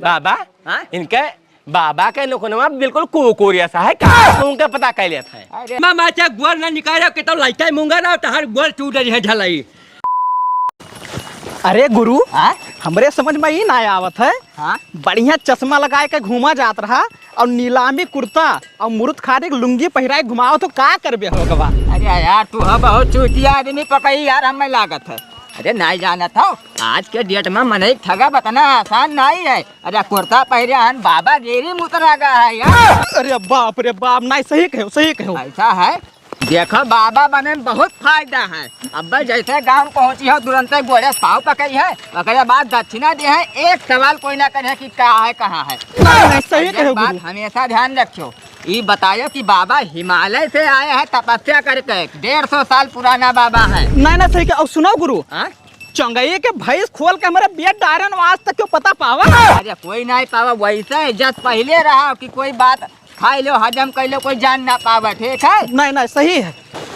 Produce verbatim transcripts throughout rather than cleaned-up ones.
बाबा, हाँ? इनके बाबा के नखुनवा बिल्कुल कुकुर जैसा है, का तुमके पता कइ लेत है? अरे मामा, ते गोड़ ना निकाले कि तो लइका मूंगा ना, तहार गोड़ टूट रही है झलाई। अरे गुरु, हाँ? हमरे समझ में ई ना आवत है। हाँ? बढ़िया चश्मा लगाए के घूमा जात रहा और नीलामी कुर्ता और मुरुत खादी के लुंगी पहिराए घुमाओ तो का करबे हो गवा? अरे यार, तू ह बहुत चूतिया आदमी पकई यार, हमें लागत है। अरे नाई जानत हो, आज के डेट में मनई ठगा बतना आसान नाई है। अरे कुर्ता पहिरे हन, बाबा गेरी मुतरा गा है यार। अरे बाप रे बाप, नाई सही कहो, सही कहो। ऐसा है, देखो बाबा बने में बहुत फायदा है। अब जैसे गांव पहुंची हो, तुरंते गोड़े पाँव पकई है, ओकरे बाद दक्षिणा दे है, एक सवाल कोई ना करे कि का है, कहाँ है। नाई, नाई, सही एक कहो बात गुरु। हमेशा ध्यान रखियो, ई बतायो कि बाबा हिमालय से आए हैं तपस्या करके, डेढ़ सौ साल पुराना बाबा है। नाई, नाई, सही कहो। और सुनो गुरु, हाँ? चंगई के भैंस खोल के हमरे बेट डारन आज तक क्यों पता पावा? अरे कोई नाई पावा, वैसे इज्जत पहिले रहा कि कोई बात खाई लो, हजम कर लो, कोई जान ना पावा, ठीक है? नाई, नाई, सही है।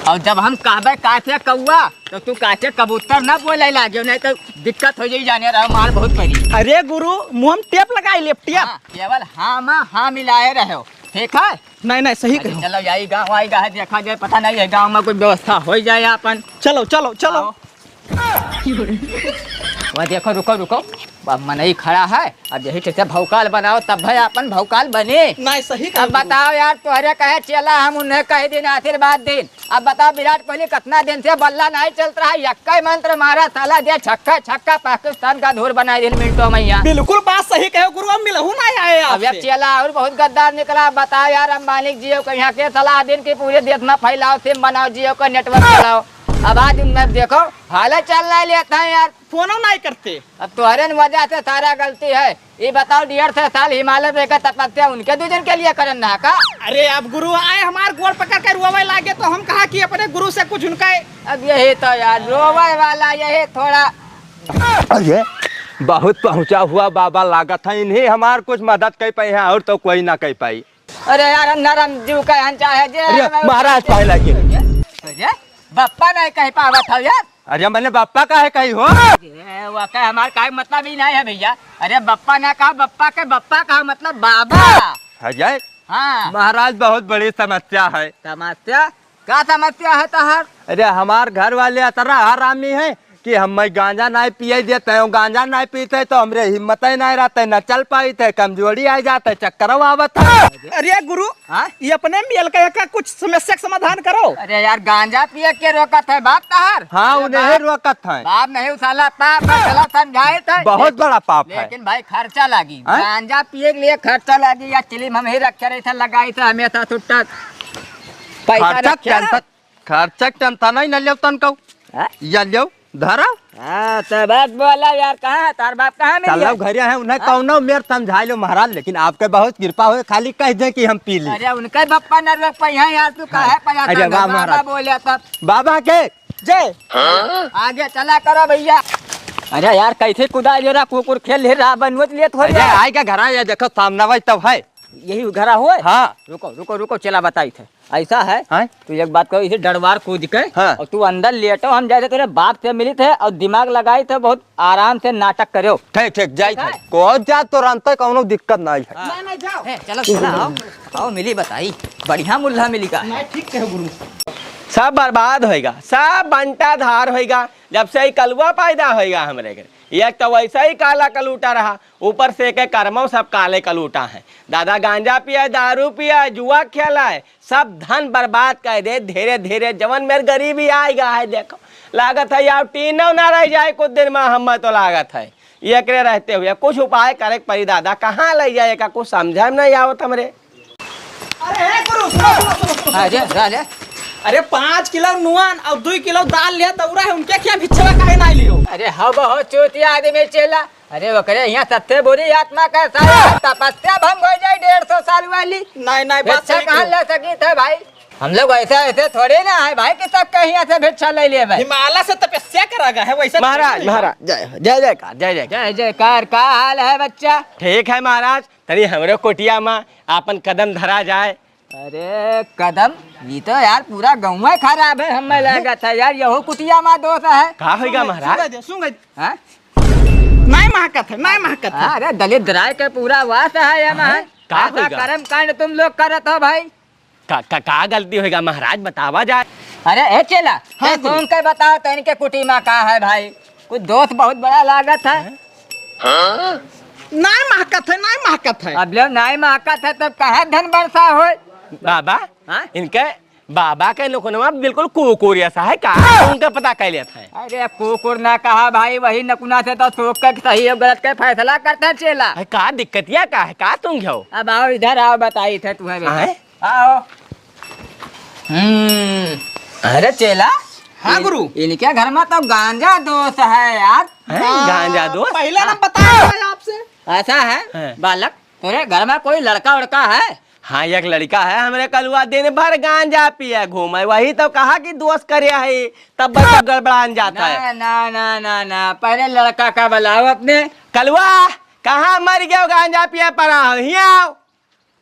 और जब हम कहबे काटे कौआ, तो तू काटे कबूतर ना बोले लागे, नहीं तो दिक्कत हो जाई, जाने रहो, मार बहुत पड़ी। अरे गुरु, मुंह में टेप लगाई लेब, टेप। हाँ, केवल हाँ में हाँ मिलाए रहो, ठीक है? नाई, नाई, सही अरे कहो। चलो, यही गाँव आएगा है, देखा जाए, पता नहीं है गाँव में कोई व्यवस्था हो जाए अपन। चलो, चलो, चलो। आओ। वह देखो, रुको, रुको, अब मनई खड़ा है, अब यही कैसे भौकाल बनाओ, तब भाई अपन भौकाल बने। नाई, सही अब कहो। बताओ यार, तोहरे कहे चला, हम उन्हें कह दिन आशीर्वाद दिन। अब बताओ, विराट कोहली कितना दिन से बल्ला नहीं चलत रहा, यक्का मंत्र मारा, साला दे छक्का, छक्का, पाकिस्तान का धूर बनाए दिन मिनटों में यहाँ। बिल्कुल बात सही कहे गुरु, हम मिलहू ना आए अब यार आपसे। चला और बहुत गद्दार निकला। बताओ यार, अंबानी जियो को यहाँ के सलाह दिन की पूरे देश में फैलाओ, सिम बनाओ, जियो का नेटवर्क चलाओ। अब आज मैं देखो, हालत चल नहीं लेता है यार। फोनो नहीं करते। अब तोहरे न वजह से सारा गलती है। ये बताओ, डेढ़ सौ साल हिमालय में का तपस्या उनके दो जन के लिए करन ना का? अरे अब गुरु आए हमार गोड़ पकड़ के रोवे लागे तो हम कहा कि अपने गुरु से कुछ उनका अब यही तो यार, रोवे वाला यही थोड़ा। अरे बहुत पहुँचा हुआ बाबा लागत है, इन्हीं हमार कुछ मदद कर पाई है और तो कोई ना कर पाई। अरे यार, नरम जीव का हन चाहे जे अरे महाराज पाए लागे। अरे बप्पा नहीं कह पावत हो यार। अरे मैंने बप्पा का है कही हो? ये वो का हमार का मतलब ही नहीं है भैया। अरे बप्पा ना कहा, बप्पा के बप्पा कहा मतलब बाबा। अजय, हाँ। महाराज बहुत बड़ी समस्या है। समस्या? का समस्या है तहार? अरे हमार घर वाले अतरा हरामी है कि हम गांजा नहीं पिए देते हैं, गांजा नहीं पीते तो हमरे हिम्मत ही नहीं रहते, न चल पाते, कमजोरी आ जाते, चक्कर आवत है। अरे गुरु, हाँ? ये अपने मेल का, का कुछ समस्या का समाधान करो। अरे यार, गांजा पिए के रोकत है बाप तहार? हाँ, अरे उन्हें बाप, रोकत है। बाप नहीं उसाला, पाप है, चला समझाए थे। बहुत लेकिन, बड़ा पाप है। लेकिन भाई खर्चा लागी, हाँ? गांजा पिए के लिए खर्चा लागी, या चिलिम हम ही रखे रहे थे, लगाई थे हमेशा छुट्टा पैसा खर्चा रखे टेंशन, खर्चा टेंशन नहीं न लेव तन को। हाँ? या लेव। धरा। हाँ, तो बात बोला यार, कहाँ है तार बाप, कहाँ मिल चलो गया? घरे हैं, उन्हें हाँ? कौनो मेर समझा लो महाराज, लेकिन आपके बहुत कृपा हो, खाली कह दे कि हम पी ली। अरे उनके बप्पा न रोक पाई हैं यार, तू हाँ। काहे पर जाता अरे है? वाह बाबा महाराज। बोले तब। बाबा के जय। आगे चला करो भैया। अरे यार, कैसे कुदाल ले रहा, कुकुर खेल ले रहा, बनवत लिए थोड़ी अरे यार। आए क्या घर आया, देखो सामने वही तब है। यही घर हो? हाँ। रुको, रुको, रुको, चला बताई थे। ऐसा है, हाँ? तू एक बात करो, इसे डरवार कूद के हाँ। और तू अंदर लेटो, हम जाए तेरे बाप से मिली थे और दिमाग लगाई थे, बहुत आराम से नाटक करो। ठीक, ठीक, जाई ठीक है। थे। कौन जा तो रांता कौनो दिक्कत नहीं है। हाँ। नहीं, नहीं, जाओ। ए, चलो, चलो, आओ। आओ, मिली बताई। बढ़िया मुल्ला मिली का। नहीं, ठीक कहे गुरु। सब बर्बाद होएगा, सब बंटा धार होएगा, जब से ई कलुआ पैदा होएगा हमरे घर। एक तो वैसे ही काला कलूटा रहा, ऊपर से एके कर्मों सब काले कलूटा है। दादा गांजा पिए, दारू पिए, जुआ खेलाए, सब धन बर्बाद कर दे। धीरे धीरे जवन मेर गरीबी आएगा है, देखो लागत है यार टीनो ना रह जाए कुछ दिन में, हमें तो लागत है एकरे रहते हुए कुछ उपाय करे के पड़ी दादा। कहाँ ले जाए का कुछ समझ में नहीं आवत हमरे। अरे हे गुरु, सुनो, सुनो, सुनो, सुनो। अरे, अरे। अरे पाँच किलो नुआन और दो किलो दाल लिया दौरा है, उनके क्या भिक्षवा काहे ना लियो? अरे हाँ, बहुत चूतिया आदमी चेला। अरे ओकरे यहाँ सबसे बुरी आत्मा कैसा है? तपस्या भंग हो जाए डेढ़ सौ साल वाली। नहीं, नहीं, बात भिक्षा सही कहाँ कहो। ले सकी थे भाई? हम लोग ऐसे, ऐसे थोड़े ना है भाई कि सबके यहाँ से भिक्षा ले लिए भाई। हिमालय से तपस्या करा गया है, वैसे महाराज, थोड़ी ना। महाराज, जय हो, जय जयकार, जय जयकार। जय जयकार, का हाल है बच्चा? ठीक है महाराज, तनी हमरे कुटिया में आपन कदम धरा जाए। अरे कदम, ये तो यार पूरा गौवा खराब है, हमें लागत है यार, यहो कुटिया में दोष है। का होइगा महाराज? सुंगे दे, सुंगे दे। हाँ? नाहीं महकत है, नाहीं महकत है। अरे दलिद्राय के पूरा वास है ये महल। का ऐसा होइगा? कर्म कांड तुम लोग करत हो भाई। का, का, का गलती होइगा महाराज, बतावा जाए। अरे ए चेला, हाँ तै गुरु। घूम के बताओ तो इनके कुटी मा का है भाई? कुछ दोष बहुत बड़ा लागत है। हाँ? नाहीं महकत है, नाहीं महकत है। अब लो नाहीं महकत है तब कहाँ धन बरसा होय? बाबा, हाँ? इनके बाबा के नकुनवा बिल्कुल कुकुर ऐसा है का? उनका पता कइ लेत है। अरे कुकुर ना कहा भाई, वही नकुना से तो सोच के सही और गलत के फैसला करत है चेला। अरे का दिक्कतिया का है, का तुम घ्यो? अब आओ इधर आओ, बताई थे तुम्हें बेटा। आए? आओ। हम्म, अरे चेला। हाँ इन-, गुरु। इनके घर मा तो गांजा दोष है यार। हैं? हाँ, गांजा दोष? पहले ना हाँ। बताया था आपसे। ऐसा है हाँ। बालक, तेरे घर मा कोई लड़का उड़का है? हाँ, एक लड़का है हमरे कलुआ, दिन भर गांजा पिए घूमे, वही तो कहा कि दोष करे है, तब बच्चा गड़बड़ान जाता है। ना, ना, ना, ना, ना, पहले लड़का का बुलाओ अपने। कलुआ, कहाँ मर गयो, गांजा पिए पड़ा हो, हियाँ आओ।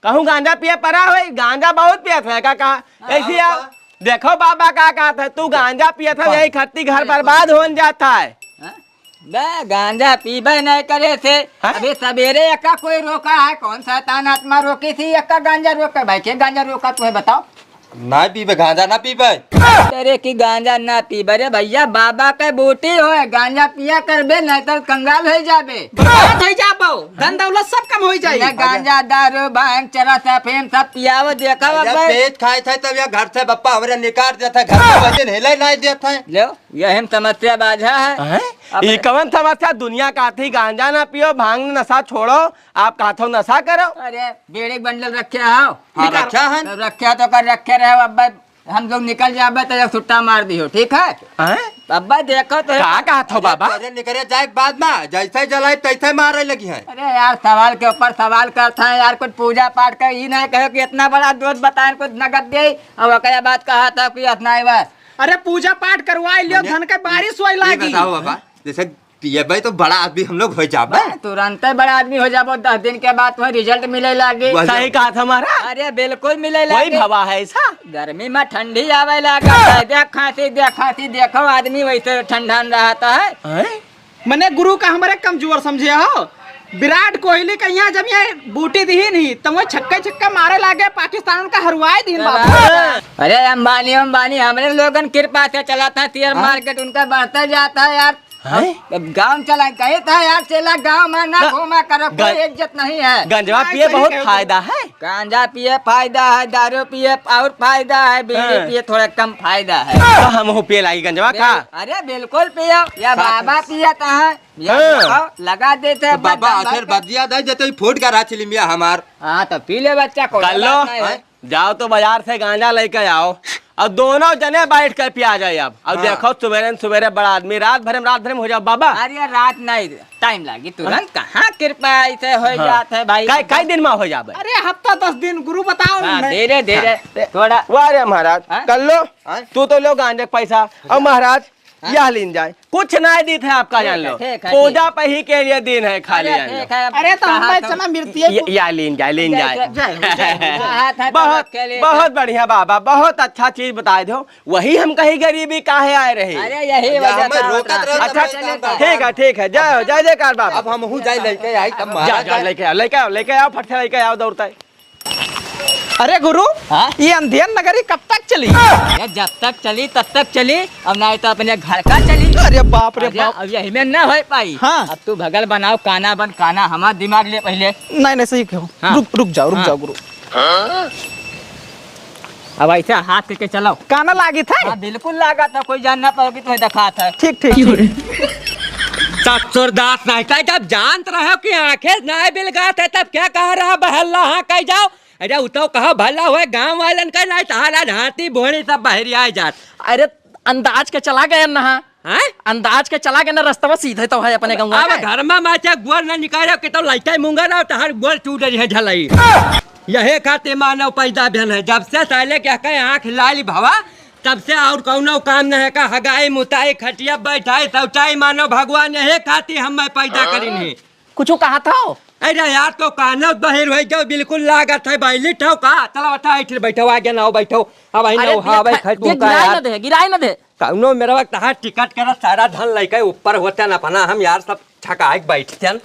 कहूँ गांजा पिए पड़ा हो, गांजा बहुत पियत है का, कहा, हाँ, कैसी आओ? देखो बाबा का कहत है, तू गांजा पियत है, यही खत्ती घर बर्बाद होन जाता है। हाँ? बे, गांजा पीबे नहीं करे से। हैं? अभी सवेरे एका कोई रोका है? कौन शैतान आत्मा रोकी थी एका गांजा रोके? भाई के गांजा रोका, तुम्हें बताओ। ना पीबे, गांजा ना पीबे। तेरे की गांजा ना पीबे रे भैया, बाबा के बूटी होय, गांजा पिया करबे, नहीं तो कंगाल हो जाबे। बर्बाद हो जाबो, धन दौलत सब कम हो जाई। ना गांजा, दारू, भांग, चरस, अफीम सब पियावो, देखो अरे अब। पेट खाए थे तब ये घर से बप्पा हमरे निकाल देता, घर से वजन हिले नहीं देता। लो, यही समस्या बाझा है। हैं? अब ई कवन समस्या? दुनिया कहत ही गांजा ना पियो, भांग नशा छोड़ो, आप कहत हो नशा करो। अरे, बीड़ी के बंडल रखे हो? हाँ, निकाल। रखा है। तो रखे तो कर रखे रहे, अब हम लोग निकल जाबे तो एक छुट्टा मार दियो, ठीक है? हैं? अब्बा देखो तो का कहत हो बाबा? अरे निकले जाए के बाद ना, जैसे जलाई तैसे मारे लगी है। अरे यार, सवाल के ऊपर सवाल करता है यार, कुछ पूजा पाठ का ही नहीं कहो कि इतना बड़ा दोष बताए, कुछ नगद दे, और ओकरे बाद कहा था कि इतना ही बस। अरे पूजा पाठ करवाई लियो, मने, धन के बारिश होए ये लागी। बताओ बाबा, जैसे पियबे तो बड़ा आदमी हम लोग हो जाबे। बा, तुरंते बड़ा आदमी हो जाबो, दस दिन के बाद तुम्हें result मिले लागी। वही सही कहा था हमारा। अरे बिल्कुल मिले वही लागी। भवा है ऐसा। गर्मी में ठंडी आवे लागा है। देख खांसी, देख खांसी, देखो आदमी वैसे ठंडा न रहता है। हैं? मने गुरु का हमरे कमजोर समझे हो? विराट कोहली का यहाँ जब ये बूटी दिहिन ही, तो वो छक्का छक्का मारे लागे, पाकिस्तान का हरवाए दिन बाबू। अरे अंबानी, अंबानी, हमरे लोगन कृपा से चलत है, share हाँ। Market उनका बढ़ता जाता है यार। हैं? अब, अब गाँव चला, कहे था यार, चला गाँव में ना ग-, घूमा करो, कोई ग-, इज्जत नहीं है। गंजवा हाँ, पिए सही बहुत कहे हो। फायदा है। गांजा पिए फायदा है, दारू पिए और फायदा है, बीड़ी हाँ। पिए थोड़ा कम फायदा है। तो हमहू पिए लागी गंजवा का? बिल-, अरे बिल्कुल पियो, या का बाबा पिए तो हैं। या हाँ। देखो, लगा देते तो हैं बाबा, बस आखिर बस। बदिया दे देते ही फूट का रहा चिलिमिया हमार। हाँ, तो पी ले बच्चा, कोई कर लो। बात नहीं है। हैं? जाओ तो बाजार से गांजा लेके आओ और दोनों जने बैठ के पिया जाए अब। अब हाँ। देखो, सुबेरे न सुबेरे बड़ा आदमी, रात भर में, रात भर में हो जाओ बाबा। अरे रात नहीं, time लागी तुरंत। हाँ। कहाँ कृपा ऐसे हो हाँ। जात है भाई? कई, कई दिन में हो जाबे? अरे हफ्ता दस दिन, गुरु बताओ हाँ, ना। धीरे धीरे हाँ। थोड़ा। वाह रे महाराज, हाँ? कर लो। हाँ? तू तो लो गांजे के पैसा, और महाराज हाँ? यह लीन जाए, कुछ नहीं दीत है आपका, ठीक जान है, लो। ठीक है, पूजा ठीक। पे ही के लिए दिन है, खाली अरे, जान लो। ठीक है, अब अरे, तो हम कहा भाई तो चना मिर्ची है। ये, या लीन जाए, लीन जय, जाए। जय, जय, जय। हाँ, हाँ, बहुत, के लिए बहुत बढ़िया बाबा, बहुत अच्छा चीज बताए दो। वही हम कहीं गरीबी काहे आए रहे। अरे, यही या वजह हमें था, रोकत होता। रहे, अच्छा, तब ठीक है, ठीक है, जय हो, जय जयकार बाबा। अब हमहू जाए लेके आई, तब जा, महाराज जा, जाए। लेके आओ, लेके आओ, लेके आओ, फट से लेके आओ, दौड़ता है। अरे गुरु, हाँ? ये अंधेर नगरी कब तक चली? ये जब तक चली, तब तक चली, अब ना तो अपने घर का चली। अरे बाप रे अरे, बाप। अब यही में ना हो पाई। हाँ। अब तू भगल बनाओ, काना बन, काना हमार दिमाग ले पहले। नहीं, नहीं, सही कहो। हाँ। रुक, रुक जाओ, रुक हाँ। जाओ गुरु। अब ऐसे हाथ करके चलाओ। काना लागी था? हाँ, बिल्कुल लागा था, कोई जान ना पाओ कि तुम्हें दिखा था। ठीक, ठीक, ठीक। ससुरदास नहीं था, जब जानत रहो कि आंखें नहीं बिलगात है, तब क्या कह रहा बहल्ला, हाँ, कह जाओ। अरे, उ तो कहो भला हुए गांव वालन का, नहीं तहारा झांटी बोहनी सब बहरिया जात। अरे, अंदाज के चला गए ना। हैं? अंदाज के चला गए ना, रस्तवा सीधे तो है अपने गाँव अब का। घर में माचा गोर न निकाले कि तो लइका मुंगा रहो, तहार गोर टूट रही है झलई। यहे खातिर मानव पैदा भेल है। जब से साले के कहे आँख लाल भवा, तब से और कौनो काम न है का, हगाई, मुताई, खटिया, बैठाई, शौचाई, मानव भगवान यहे खातिर हम मैं पैदा करीन है। कुछ कहा था? अरे यार, तो कानो बहिर हो गयो, बिल्कुल लागत है, बैली ठो का? चलो, बैठो, बैठो, आगे ना बैठो। अब आई ना, ये हाँ, भाई, गिरा-, खट ये मुका गिराए यार। ना दे, गिराए ना दे। कौनो मेरा वक्त हाँ टिकट करा, सारा धन लेके ऊपर होते ना पना हम यार सब। ठकाइक बैठ चल।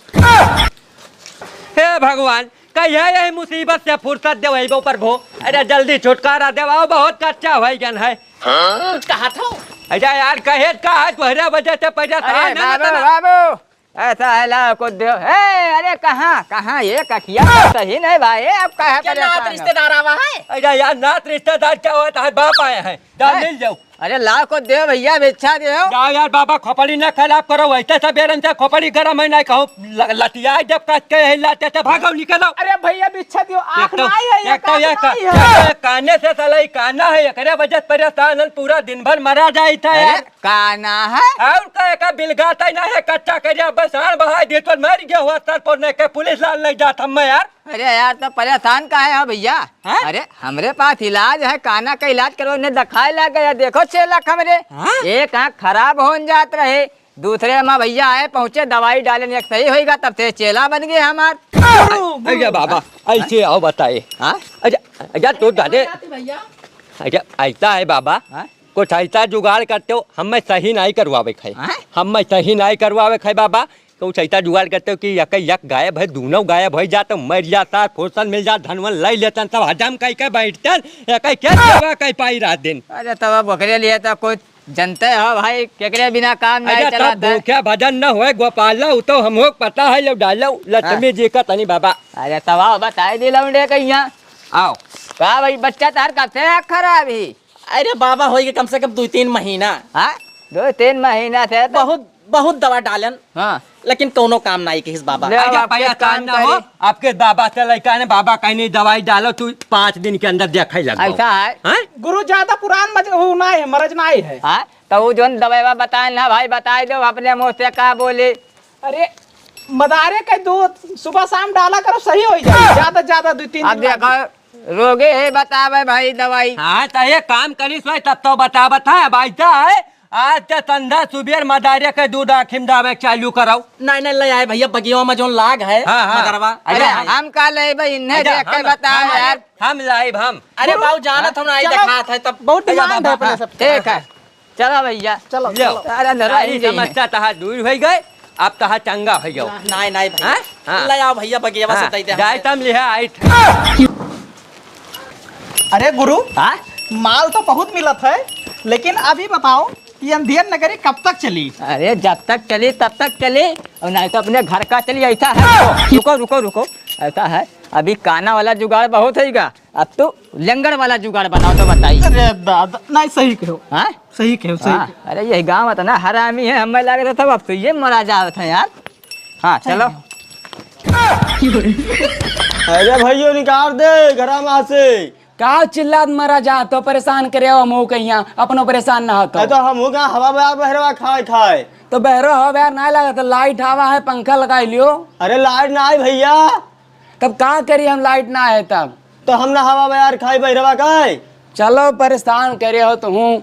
हे भगवान, कहिया यही मुसीबत से फुर्सत देवइबो प्रभु। अरे जल्दी छुटकारा देवाओ, बहुत कच्चा होइ गन है। कुछ कहा था? अरे यार, कहे का है, तोहरे वजह से परेशान अरे है ना बाबू, तना। बाबू, ऐसा है, लाओ कुछ दो। ए, अरे कहाँ, कहाँ ये कठिया तो सही नहीं भाई, अब काहे क्या नात परेशान हो? रिश्तेदार आवा है? अरे यार, नात रिश्तेदार क्या होता है, बाप आए हैं, जा हैं? मिल जाओ। अरे लाओ कुछ दो भैया, भिक्षा दो। जाओ यार बाबा, खोपड़ी ना खराब करो, वैसे सबेरन से खोपड़ी गरम है, नहीं कहूँ ल-, लतिया जब कस के यही लाते से भागो, निकलो। अरे भैया भिक्षा दो, आँख एक तो, नहीं है, ये एक तो कान ये नहीं का-, है। एक तो ये काने से साला ये काना है, एकरे वजह से परेशान हन, पूरा दिन भर मरा जाइत है अरे, यार। काना है? और का, का बिलगाता ही ना है, कच्चा करिया बस आन बहाई दे तो मर गया हुआ सर पर ने के पुलिस लान ले जात हम यार। अरे यार, तो परेशान काहे हो भैया? हैं? अरे, हमरे पास इलाज है, काना का इलाज करो, इन्हें दिखाए लाग गया। देखो छह लाख हमरे, हाँ? एक आँख खराब होन जात रहे, दूसरे में भैया आए पहुँचे, दवाई डालेन, एक सही होइगा, तब से चेला बन गए हमार। अरे बाबा, ऐसे आओ बताए। हाँ? अच्छा, अच्छा, तो दादे, भैया। अच्छा, ऐसा है बाबा, हाँ? कुछ ऐसा जुगाड़ करते हो, हमें सही नहीं करवावे खाए। हाँ? हमें सही नहीं करवावे खाए बाबा, कुछ ऐसा जुगाड़ करते हो कि यक यक गायब है, दोनों गायब हो जात, मर जाता, फुर्सत मिल जात, धनवन लाई लेतन, सब हजम कई के बैठतन, एक क्या सेवा कई पाई रात दिन। अरे तब अब ओकरे लिए तो कुछ जनते हो भाई, केकरे बिना काम नहीं अरे चलत तब है। भूखे भजन न होए, गोपाला, उ तो हमहू के पता है, लो डालो, लक्ष्मी हाँ। जी का तनी बाबा। अरे तब आओ, बताए दी लौंडे कहिया। आओ। का भाई, बच्चा तार कब से आँख खराब ही? अरे बाबा, होई के कम से कम दो तीन महीना। हाँ? दो तीन महीना से तो बहुत, बहुत दवा डालन, हाँ। लेकिन कौनो काम नहीं किस बाबा। ले, अब अरे आपके भैया, काम काम ना हो, करी। आपके बाबा से लइका ने, बाबा कहीं नहीं दवाई डालो, तू पाँच दिन के अंदर देखे लग जाओ। ऐसा है? हैं? गुरु, ज्यादा पुरान मज-, वो नहीं है, मरज नहीं है। हाँ? तो वो जोन दवाई बताए ना भाई, बताए दो, अपने मुँह से का बोले। अरे, मदारे के दूध सुबह शाम डाला करो, सही हो जाए। ज्यादा, ज्यादा दो तीन अब दिन देखो, रोगे है, बतावे भाई दवाई। हाँ, तो ये काम करी सोई, तब तो बतावत है, अब ऐसा है, आज के संध्या सुबेर मदारे के दूध आँखी में डावे के चालू कराओ। नहीं, नहीं, ले आए भैया, बगिया में जोन लाग है, हाँ, हाँ। मदरवा। अरे, ले आए। हम का लेबे, इन्हें अच्छा, देख के हम, बताओ हम, यार। हम लाइब हम। अरे गुरु, बाबू, जानत हम नहीं चलो, देखात है, तब बहुत अरे demand बाबा, है अपने हाँ। सबके। ठीक है, चलो भैया। चलो, लो। चलो। अरे, अंदर सारी आई गई है। समस्या तहार दूर हो गए, अब तहार चंगा हो जाओ। नहीं, नहीं भैया। हाँ? हाँ। ले आओ भैया, बगिया से हाँ, दे दे जाए हमके। तम लिहा आई थे। अरे गुरु, हाँ? माल तो बहुत मिलत है, लेकिन अभी बताओ कि अंधियन नगरी कब तक चली? अरे जब तक चली तब तक चली, और नहीं तो अपने घर का चली। ऐसा है, रुको, रुको, रुको, रुको। ऐसा है, अभी काना वाला जुगाड़ बहुत होइगा, अब तू लंगड़ वाला जुगाड़ बनाओ तो बताई। अरे दादा, नहीं सही कहो। हाँ? सही कहो, सही हाँ, कहो। अरे यही गाँव इतना हरामी है, हमें लगे था सब अब तो ये मरा जावत है यार। हाँ, सही चलो। कहो। अरे भैया निकाल दे घरा में से। का चिल्लात मरा जा, तो परेशान करे हो, हमहू कहिया अपनो परेशान ना होतो। अरे तो हमहू का हवा बयार बहरवा खाए खाए। तो बहरो हवा बयार ना लागत, लाइट हवा है, पंखा लगाई लियो। अरे लाइट ना आई भैया। तब का करी हम, लाइट ना है तब? तो हम ना हवा बयार खाई बहरवा खाए। चलो परेशान करे हो तुहू,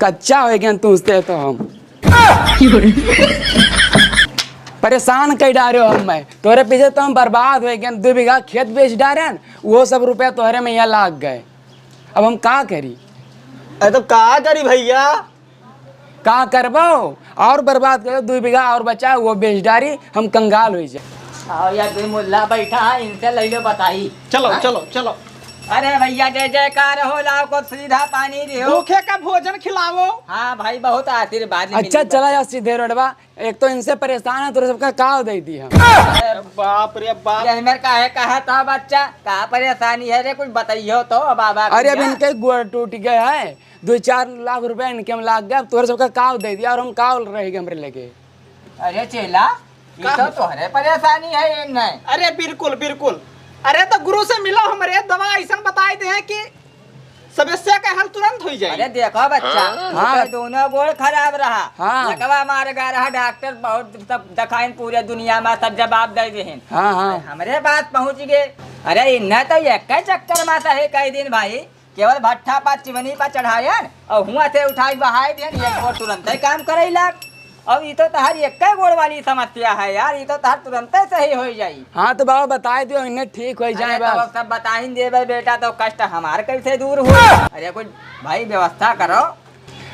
कच्चा हो गया तुझसे तो हम। परेशान कर डारे हो हम, मैं तोरे पीछे तो हम बर्बाद हो गए, दो बीघा खेत बेच डारे, वो सब रुपया तोहरे में यहाँ लाग गए। अब हम का करी? अरे तो का करी भैया? का करबो? और बर्बाद करो, दो बीघा और बचा, वो बेच डारी, हम कंगाल हो जाए। आओ यार, दो मुल्ला बैठा है, इनसे ले लो बताई। चलो, हाँ? चलो, चलो। अरे भैया, जय जयकार हो, लाओ को सीधा पानी दियो। भूखे का भोजन खिलाओ। हाँ भाई, बहुत आशीर्वाद अच्छा, मिली। चला जाओ सीधे रोडवा, एक तो इनसे परेशान है, तोरे सबका काव दे दी हम। अरे बाप रे बाप। ये मेरे का है, कहा था बच्चा, का परेशानी है रे, कुछ बताइयो तो बाबा अरे अब भैया। इनके गोड़ टूट गए है, दो चार लाख रुपया इनके में लाग गया, अब तोहरे सबका काव दे दिया और हम काव रह गए हमरे लगे। अरे चेला, ये का तो हो? तोहरे परेशानी है, ये नहीं। अरे बिल्कुल, बिल्कुल। अरे तो गुरु से मिलो, हमरे दवा ऐसन बताई दे हैं कि समस्या का हल तुरंत हो जाए। अरे देखो बच्चा, हाँ। ओकर दोनों गोड़ खराब रहा, हाँ। लकवा मार गया रहा, डॉक्टर बहुत सब दिखाइन पूरे दुनिया में, सब जवाब दे देहिन। हाँ, हाँ। हमरे पास पहुँच गए। अरे इन्हें तो एक चक्कर में सही कह दिन भाई, केवल भट्ठा पर चिमनी पर चढ़ायन और हुआ से उठाई बहाई देन, एक गोड़ तुरंते काम करे लाग। अब ई तो तहार एक्के गोड़ वाली समस्या है यार, ई तो तहार तुरंते सही हो जाई। हाँ तो बाबा बताए दियो, इन्हें ठीक हो जाए अरे बस। तो अब सब बताइन देबे बेटा, तो कष्ट हमार कैसे दूर हो? अरे कुछ भाई व्यवस्था करो।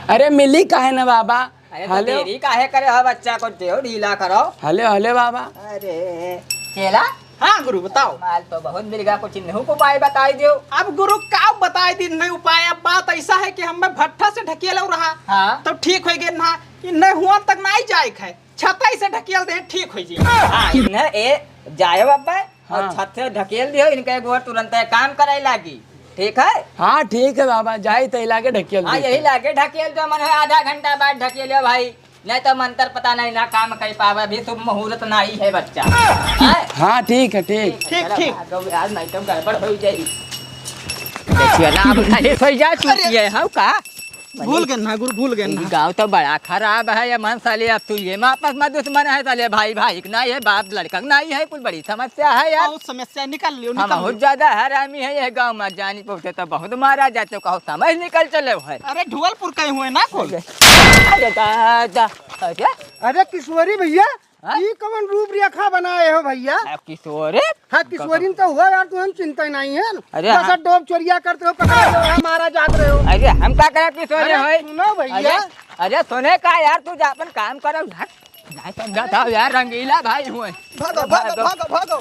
अरे मिली काहे ना बाबा, अरे तो हेलो। देरी काहे करे हो बच्चा को, देव ढीला करो। हेलो, हेलो बाबा। अरे चेला। हाँ गुरु, बताओ। माल तो बहुत मिल गया, कुछ इन्हों को उपाय बताई दो। अब गुरु का बताई दी नहीं उपाय, अब बात ऐसा है कि हमें भट्ठा से ढकेल रहा। हाँ। तो ठीक हो गए ना, इन्हें हुआ तक नहीं जाए है, छतई से ढकेल दे, ठीक हो जी। हाँ, इन्हें ए जाए बाबा। और हाँ। छत से ढकेल दियो, इनका एक बार तुरंत काम करे लागी, ठीक है? हाँ, ठीक है बाबा, जाई तो लागे ढकेल हाँ, देते। यही लागे ढकेल दो, मन है आधा घंटा बाद ढकेलियो भाई, नहीं तो मंत्र पता नहीं ना काम कर पावे, अभी शुभ मुहूर्त नहीं है बच्चा। हैं? हाँ, ठीक है, ठीक। ठीक, चलो, ठीक। भागो यार, नहीं तो गड़बड़ हो जाई। देखिए ना, अब नहीं सही जा चुकी है, हाँ का? भूल गए ना गुरु, भूल गए ना। गाँव तो बड़ा खराब है ये मन साले, अब तू ये में आपस में दुश्मन है साले, भाई भाई का नहीं है, बाप लड़का का नहीं है, कुल बड़ी समस्या है यार। बहुत समस्या, निकाल लियो, हम निकाल बहुत लियो। ज्यादा हरामी है ये गाँव में, जानी पहुँचे तो बहुत मारा जाते, कहो समझ निकल चले है। अरे ढोलपुर कहीं हुए ना कुल। अरे दादा, अरे अरे किशोरी भैया, हाँ? ई कवन रूप रेखा बनाए हो भैया? आ, किशोरी? हाँ, किशोरी तो हुआ यार, तुम चिंता ही नहीं है। अरे बस हाँ। डोब चोरिया करते हो, पकड़ा जाओ, मारा जात रहे हो। अरे हम का करे किशोरी अरे होए? सुनो भैया। अरे, अरे सुने का यार, तू जा अपन काम करो, हट। नहीं समझा था यार, रंगीला भाई हुए। भागो, भागो, भागो, भागो।